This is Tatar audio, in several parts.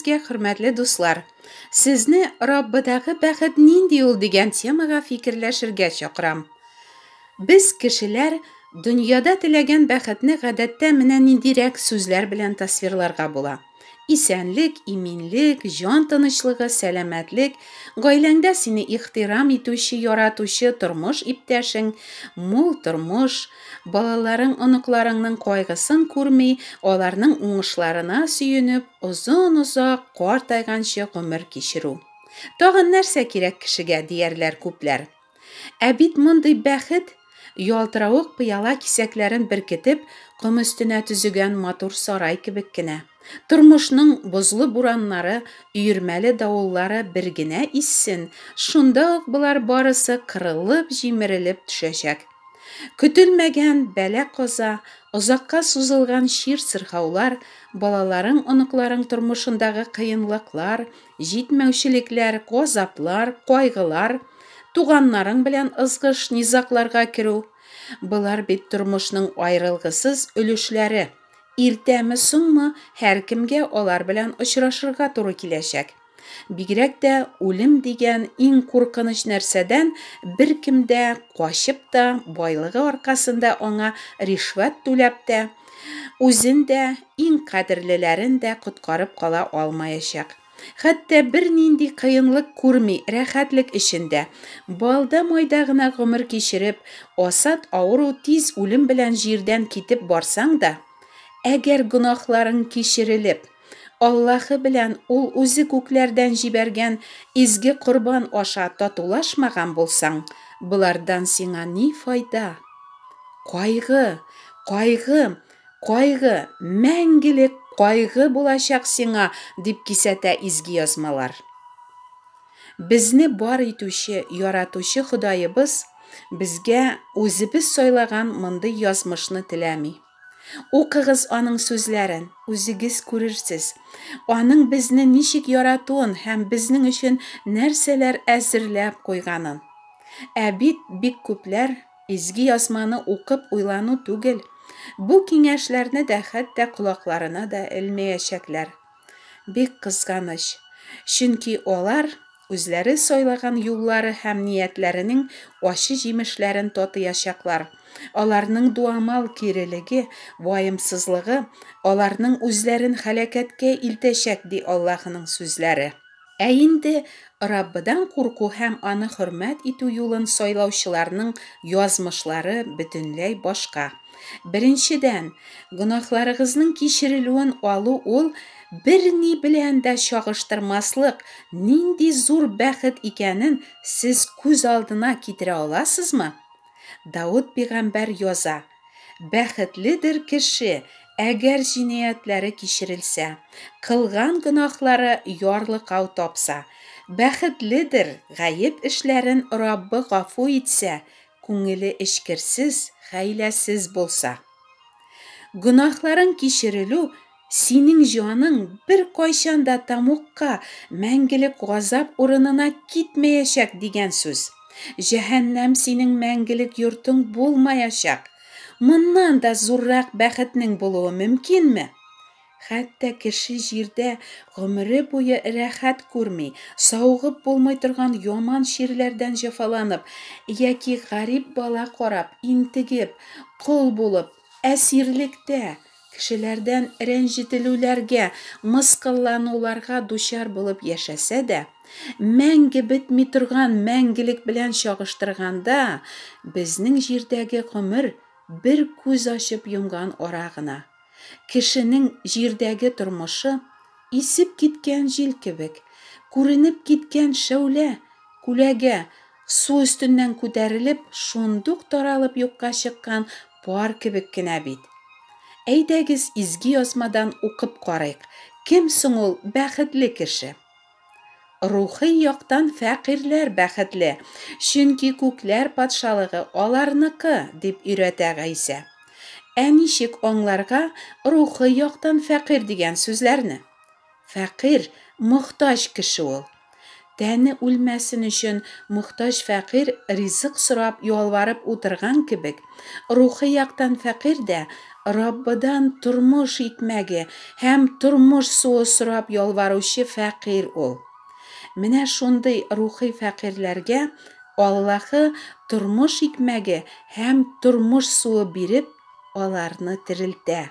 сезгә, хөрмәтле дуслар! Сезне Раббыдагы бәхет нинди ул дигән темага фикерләшергә чакырам. Без, кешеләр, дөньяда теләгән бәхетне гадәттә менә ниндирәк сүзләр белән тасвирларга була. Исәнлек, иминлек, җан тынычлыгы, сәламәтлек, гаиләңдә сине ихтирам итүче, яратучы тормыш иптәшең, мул тормыш, балаларың, оныкларыңның кайгысын күрми, аларның уңышларына сөенеп, озын-озак картайганчы гомер кичерү. Тагын нәрсә кирәк кешегә, диярләр күпләр. Ә бит мондый бәхет, ялтыравык пыяла кисәкләрен беркетеп, ком өстенә төзегән матур сарай кебек кенә. Тормышның бозлы бураннары, өермәле давыллары бер генә иссен, шунда ук болар барысы кырылып-җимерелеп төшәчәк. Көтелмәгән бәла-каза, озакка сузылган чир-сырхаулар, балаларың-оныкларың тормышындагы кыенлыклар, Җитмәүчелекләр, газаплар, кайгылар, туганнарың белән ызгыш, низагларга керү, болар бит тормышның аерылгысыз өлешләре. Иртәме-соңмы, һәркемгә алар белән очрашырга туры киләчәк. Бигрәк тә үлем дигән иң куркыныч нәрсәдән беркем дә качып та, байлыгы аркасында аңа ришвәт түләп тә, үзен дә, иң кадерлеләрен дә коткарып кала алмаячак. Хәтта бернинди кыенлык күрми, рәхәтлек эчендә, балда-майда гына гомер кичереп, асат авыру тиз үлем белән җирдән китеп барсаң да, әгәр гөнаһларың кичерелеп, Аллаһы белән Ул үзе күкләрдән җибәргән изге корбан аша татулашмаган булсаң, болардан сиңа ни файда? Кайгы! Кайгы! Кайгы, мәңгелек кайгы булачак сиңа, дип кисәтә Изге Язмалар. Безне бар итүче, яратучы Ходаебыз безгә үзебез сайлаган мондый язмышны теләми. Укыгыз аның сүзләрен, үзегез күрерсез, аның безне ничек яратуын һәм безнең өчен нәрсәләр әзерләп куйганын. Ә бит бик күпләр Изге Язманы укып уйлану түгел, бу киңәшләрне дә хәтта колакларына да элмәячәкләр. Бик кызганыч, чөнки алар үзләре сайлаган юллары һәм ниятләренең ачы җимешләрен татыячаклар. Аларның дуамал кирелеге, ваемсызлыгы аларның үзләрен һәлакәткә илтәчәк, ди Аллаһының сүзләре. Ә инде Раббыдан курку һәм аны хөрмәт итү юлын сайлаучыларның язмышлары бөтенләй башка. Беренчедән, гөнаһларыгызның кичерелүен алу ул берни белән дә чагыштырмаслык нинди зур бәхет икәнен сез күз алдына китерә аласызмы? Давыт пигамбәр яза, Бәхетледер кеше, әгәр җинаятьләре кичерелсә, кылган гөнаһлары ярлыкау тапса. Бәхетледер, гаеп эшләрен Раббы гафу итсә, күңеле эчкерсез, хәйләсез булса. Гөнаһларың кичерелү, синең җаның беркайчан да тәмугка, мәңгелек газап урынына китмәячәк дигән сүз. Җәһәннәм синең мәңгелек йортың булмаячак. Моннан да зуррак бәхетнең булуы мөмкинме? Хәтта кеше җирдә гомере буе рәхәт күрми, савыгып булмый торган яман чирләрдән җәфаланып яки гарип бала карап, интегеп, кол булып, әсирлектә, кешеләрдән рәнҗетелүләргә, мыскыллануларга дучар булып яшәсә дә, мәңге бетми торган мәңгелек белән чагыштырганда, безнең җирдәге гомер бер күз ачып йомган ара гына. Кешенең җирдәге тормышы исеп киткән җил кебек, күренеп киткән шәүлә, күләгә, су өстеннән күтәрелеп, шундук таралып юкка чыккан пар кебек кенә бит. Әйдәгез, Изге Язмадан укып карыйк, кем соң ул бәхетле кеше? Рухи яктан фәкыйрьләр бәхетле, чөнки күкләр патшалыгы аларныкы, дип өйрәтә Гайсә. Ә ничек аңларга рухи яктан фәкыйрь дигән сүзләрне? Фәкыйрь, мохтаҗ кеше ул. Тәне үлмәсен өчен мохтаҗ фәкыйрь ризык сорап ялварып утырган кебек, рухи яктан фәкыйрь дә Раббыдан тормыш икмәге һәм тормыш суы сорап ялваручы фәкыйрь ул. Менә шундый рухи фәкыйрьләргә Аллаһы тормыш икмәге һәм тормыш суы биреп, аларны терелтә.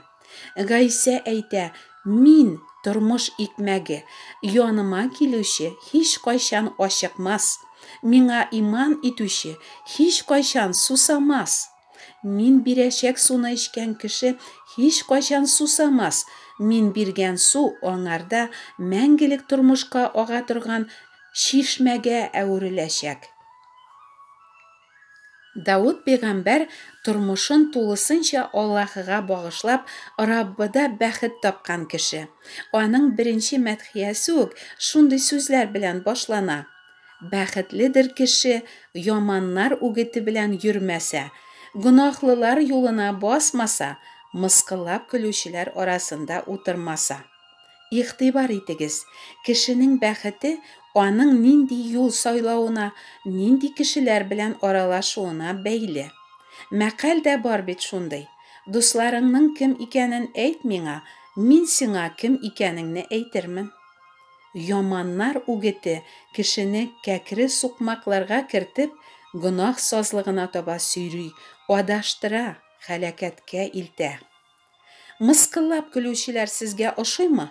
Гайсә әйтә, Мин, тормыш икмәге, яныма килүче һичкайчан ачыкмас, миңа иман итүче һичкайчан сусамас. Мин бирәчәк суны эчкән кеше һичкайчан сусамас, мин биргән су аңарда мәңгелек тормышка ага торган чишмәгә әвереләчәк. Давыт пәйгамбәр тормышын тулысынча Аллаһыга багышлап, Раббыда бәхет тапкан кеше. Аның беренче мәдхиясе үк шундый сүзләр белән башлана. Бәхетледер кеше яманнар үгете белән йөрмәсә, гөнаһлылар юлына басмаса, мыскыллап көлүчеләр арасында утырмаса. Игътибар итегез, кешенең бәхете аның нинди юл сайлавына, нинди кешеләр белән аралашуына бәйле. Мәкаль дә бар бит шундый, Дусларыңның кем икәнен әйт миңа, мин сиңа кем икәнеңне әйтермен. Яманнар үгете кешене кәкре сукмакларга кертеп, гөнаһ сазлыгына таба сөйри, адаштыра, һәлакәткә илтә. Мыскыллап көлүчеләр сезгә ошыймы?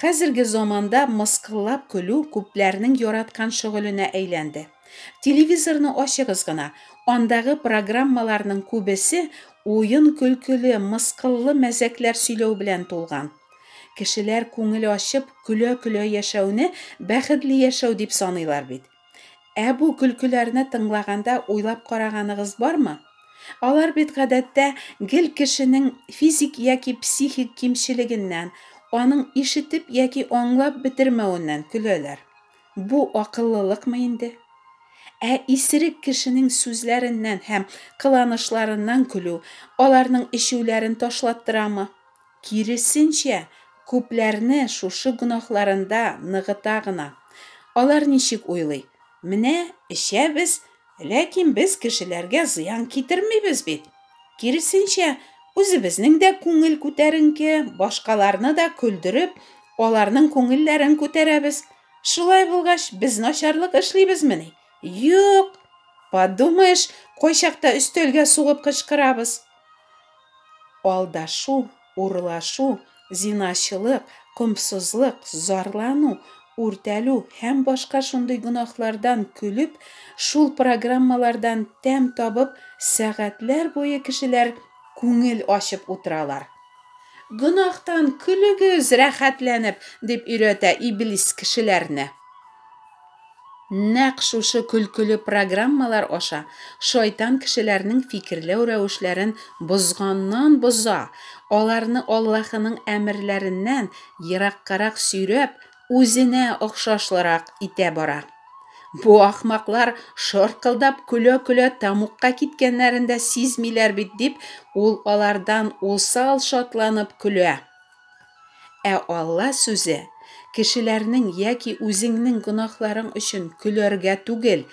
Хәзерге заманда мыскыллап көлү күпләрнең яраткан шөгыленә әйләнде. Телевизорны ачыгыз гына, андагы программаларның күбесе уен-көлкеле, мыскыллы мәзәкләр сөйләү белән тулган. Кешеләр күңел ачып, көлә-көлә яшәүне бәхетле яшәү дип саныйлар бит. Ә бу көлкеләрне тыңлаганда уйлап караганыгыз бармы? Алар бит гадәттә гел кешенең физик яки психик кимчелегеннән, аның ишетеп яки аңлап бетермәвеннән көләләр. Бу акыллылыкмы инде? Ә исерек кешенең сүзләреннән һәм кыланышларыннан көлү аларның эчүләрен ташлаттырамы? Киресенчә, күпләрне шушы гөнаһларында ныгыта гына. Алар ничек уйлый? Менә эчәбез, ләкин без кешеләргә зыян китермибез бит. Киресенчә, үзебезнең дә күңел күтәренке, башкаларны да көлдереп, аларның күңелләрен күтәрәбез. Шулай булгач, без начарлык эшлибезмени? Юк! Подумаешь, кайчакта өстәлгә сугып кычкырабыз. Алдашу, урлашу, зиначылык, комсызлык, зарлану, үртәлү һәм башка шундый гөнаһлардан көлеп, шул программалардан тәм табып, сәгатьләр буе кешеләр күңел ачып утыралар. Гөнаһтан көлегез рәхәтләнеп, дип өйрәтә иблис кешеләрне. Нәкъ шушы көлкеле программалар аша шайтан кешеләрнең фикерләү рәвешләрен бозганнан-боза, аларны Аллаһының әмерләреннән ераккарак сөйрәп, үзенә охшашлырак итә бара. Бу ахмаклар шаркылдап көлә-көлә тәмугка киткәннәрен дә сизмиләр бит, дип, ул алардан усал шатланып көлә. Ә Алла сүзе кешеләрнең яки үзеңнең гөнаһларың өчен көләргә түгел,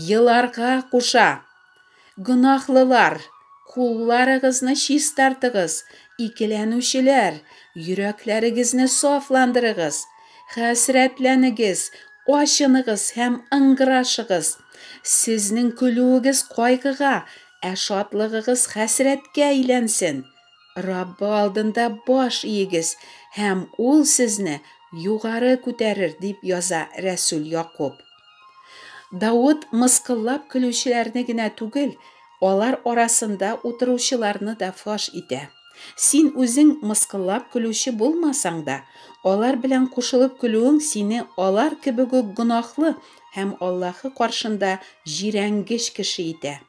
еларга куша. Гөнаһлылар, кулларыгызны чистартыгыз, икеләнүчеләр, йөрәкләрегезне сафландырыгыз, хәсрәтләнегез, ачыныгыз һәм ыңгырашыгыз. Сезнең көлүегез кайгыга, ә шатлыгыгыз хәсрәткә әйләнсен. Раббы алдында баш иегез, һәм Ул сезне югары күтәрер, дип яза рәсүл Якуб. Давыт мыскыллап көлүчеләрне генә түгел, алар арасында утыручыларны да фаш итә. Син үзең мыскыллап көлүче булмасаң да, алар белән кушылып көлүең сине алар кебек үк гөнаһлы һәм Аллаһы каршында җирәнгеч кеше итә.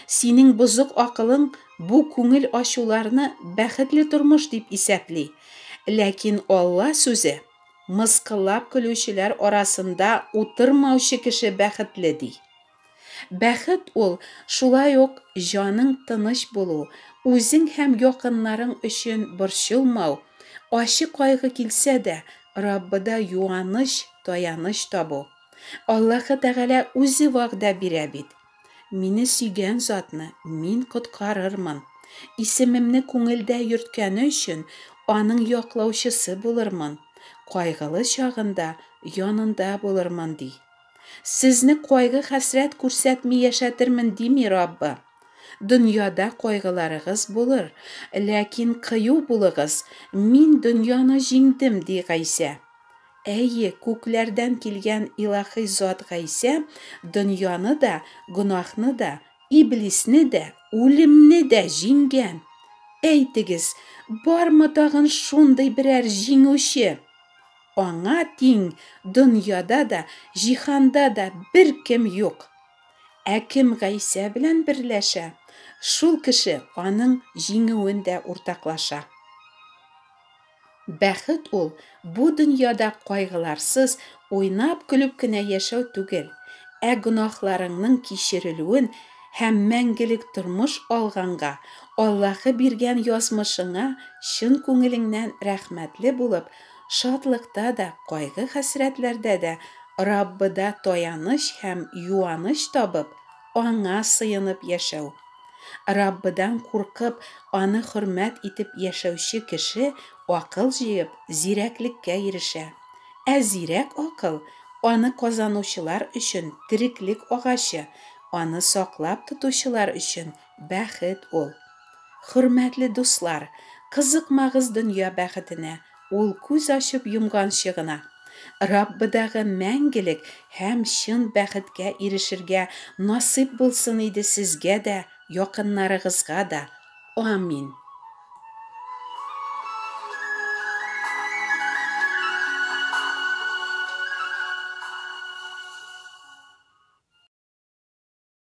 Синең бозык акылың бу күңел ачуларны бәхетле тормыш дип исәпли. Ләкин Алла сүзе, Мыскыллап көлүчеләр арасында утырмаучы кеше бәхетле, ди. Бәхет ул, шулай ук җаның тыныч булу, үзең һәм якыннарың өчен борчылмау, ачы кайгы килсә дә, Раббыда юаныч, таяныч табу. Аллаһы Тәгалә үзе вәгъдә бирә бит. Мине сөйгән затны мин коткарырмын. Исемемне күңелдә йөрткәне өчен аның яклаучысы булырмын, кайгылы чагында янында булырмын, ди. Сезне кайгы-хәсрәт күрсәтми яшәтермен дими Раббы. Дөньяда кайгыларыгыз булыр, ләкин кыю булыгыз, мин дөньяны җиңдем, ди Гайсә. Әйе, күкләрдән килгән илаһи зат Гайсә дөньяны да, гөнаһны да, иблисне дә, үлемне дә җиңгән. Әйтегез, бармы тагын шундый берәр җиңүче? Аңа тиң дөньяда да, җиһанда да беркем юк. Ә кем Гайсә белән берләшә, шул кеше аның җиңүен дә уртаклаша. Бәхет ул, бу дөньяда кайгыларсыз, уйнап-көлеп кенә яшәү түгел, ә гөнаһларыңның кичерелүен һәм мәңгелек тормыш алганга, Аллаһы биргән язмышыңа чын күңелеңнән рәхмәтле булып, шатлыкта да, кайгы-хәсрәтләрдә дә Раббыда таяныч һәм юаныч табып, Аңа сыенып яшәү. Раббыдан куркып, аны хөрмәт итеп яшәүче кеше акыл җыеп, зирәклеккә ирешә. Ә зирәк акыл, аны казанучылар өчен тереклек агачы, аны саклап тотучылар өчен бәхет ул. Хөрмәтле дуслар, кызыкмагыз дөнья бәхетенә, ул күз ачып йомганчы гына. Раббыдагы мәңгелек һәм чын бәхеткә ирешергә насыйп булсын иде сезгә дә, якыннарыгызга да. Амин.